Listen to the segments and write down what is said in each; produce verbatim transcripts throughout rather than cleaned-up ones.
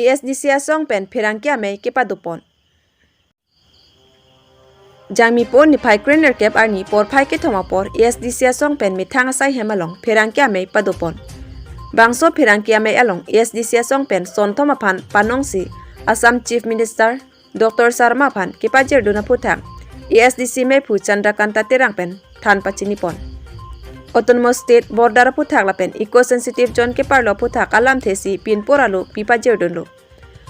A S D C asong pen pherangke amei kepadopon. Jangmi po niphai krenerkep arni porphai kethom apor A S D C asong pen methang asai hem along pherangke amei padopon. Bangso pherangke amei along A S D C asong pen sonthom aphan panongsi Assam Chief Minister Doctor Sarma aphan kepajirdun aphuthak A S D C meiphu Chandrakanta Terang pen than pachinipon. Autonomous State border aphuthak lapen eco sensitive zone keparlo aphuthak alamthe si pinpur alo pipajirdunlo.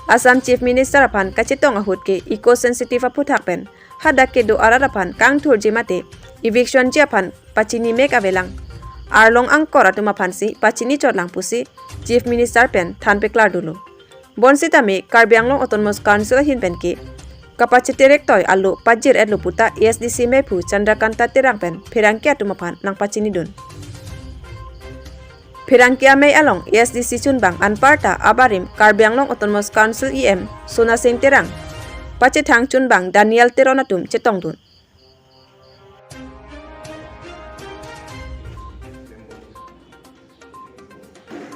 Assam Chief Minister aphan kachetong ahut ke eco sensitive aphuthak pen hadak kedo arat aphan kangthurji mate eviction ji aphan pachini mek avelang. Arlong angkor atum aphan si pachini chotlang pusi Chief Minister pen than peklardunlo. Bonsitame Karbi Anglong Autonomous Council ahin pen ke kapachiterek toi alo pajir-etlo puta A S D C meiphu Chandrakanta Terang pen pherangke atum aphan nangpachinidun. Pherangke amei along A S D C chunbang anparta abarim Karbi Anglong Autonomous Council E M Sona Sing Terang, pachethang chunbang Daniel Teron atum chetongdun.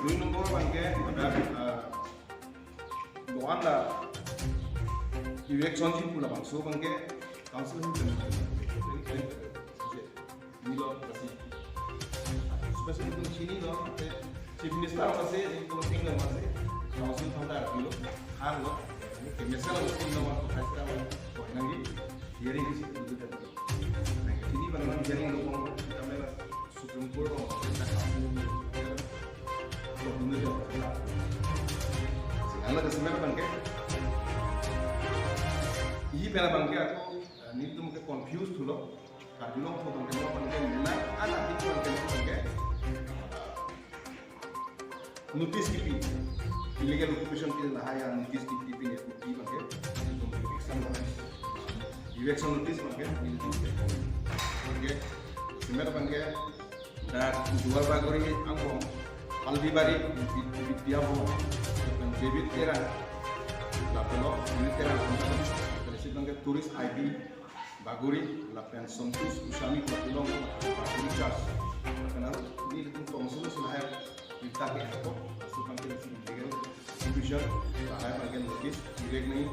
Dui nombor abangke, ah, doan la eviction ji pu labangso abangke council ahin pen nilo lasi. Special itum chinilo, ante Chief Minister masi, itum ting masi, council aphan ta arjulo, thanlo, ke mesen lo ting lo, kaisa lo, ko nangji, hearing isi itum ta. Nang chini bang nang hearing lo bang, kami la Supreme Court lo, kita council lo, lo dulu ya. Sehingga ada semen abangke. Ihi pen abangke ako, eh, nelitum ke confused thulo. Karbi Anglong pho abangke, abangke, na, ana, abangke, abangke. Notice kipi, illegal occupation ke lahai a notice kipi, pine kipi abangke, eviction notice, eviction notice abangke, abangke, semen abangke, dak Duar Bagori angbong, Palvi Bari, Bid-, Bidya Bhawan, lapen David Terang, lapen lo, David Terang, lapen isi abangke tourist I D, Bagori, lapen Santosh Goswami, Pakulong, Bagori Church. Lapen aro nelitum council si lahai rita ke ako, laso abangke illegal occupation, lahai abangke notice, direct nahi.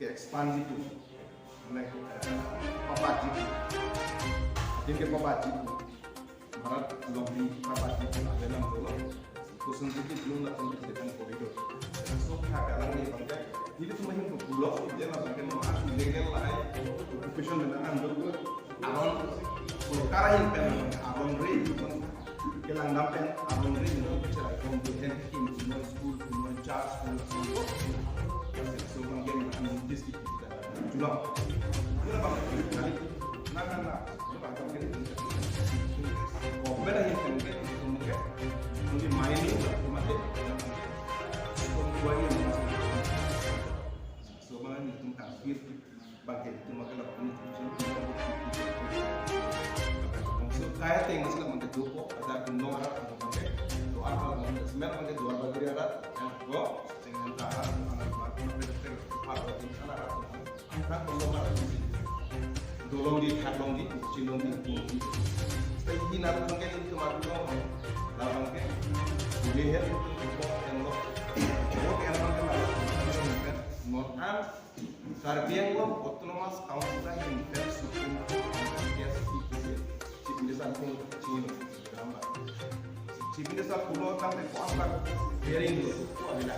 Ke expand ji pu, mane, eh, papat ji pu. Atin ke papat ji pu. Marat longri papat ji pu, ave nang dolo. Koson ji pu belum lakukan kegiatan koridor. So, kha kalang ni bangke. Nelitum ahin ke pulo, dia na bangke no illegal lahai occupation dengan ando. Aron, kalau karahin pen, aron re, Kelangdam pen aron ring lo bichara kom tu hen kim, kumoi school, kumoi church, kumoi school. So bang ken akan notice di kita julang. Kira bang kali na na na. Kira bang ken government ahin pen ken tum ken only mining la mate. Kom dua ini. So bang ini tum kafir. Bangke itu makan apa ini? So kaya teng sila bangke dopo, ada gunung ada bangke doa kalau bangke semen bangke doa bagi ada yang go dengan cara anak bangke bangke apa di sana ada bangke gunung ada di sini. Dolong di, khat long di, chin long di, bung di. Tapi di nak bangke itu madu long, lah bangke boleh ya, dopo yang lo, dopo yang bangke lah, non an Karbi Anglong Autonomous Council ahin pen Supreme Court case isi Chief Minister pu chini lo. Chief Minister pulo tangte ko apa hearing lo ko avela.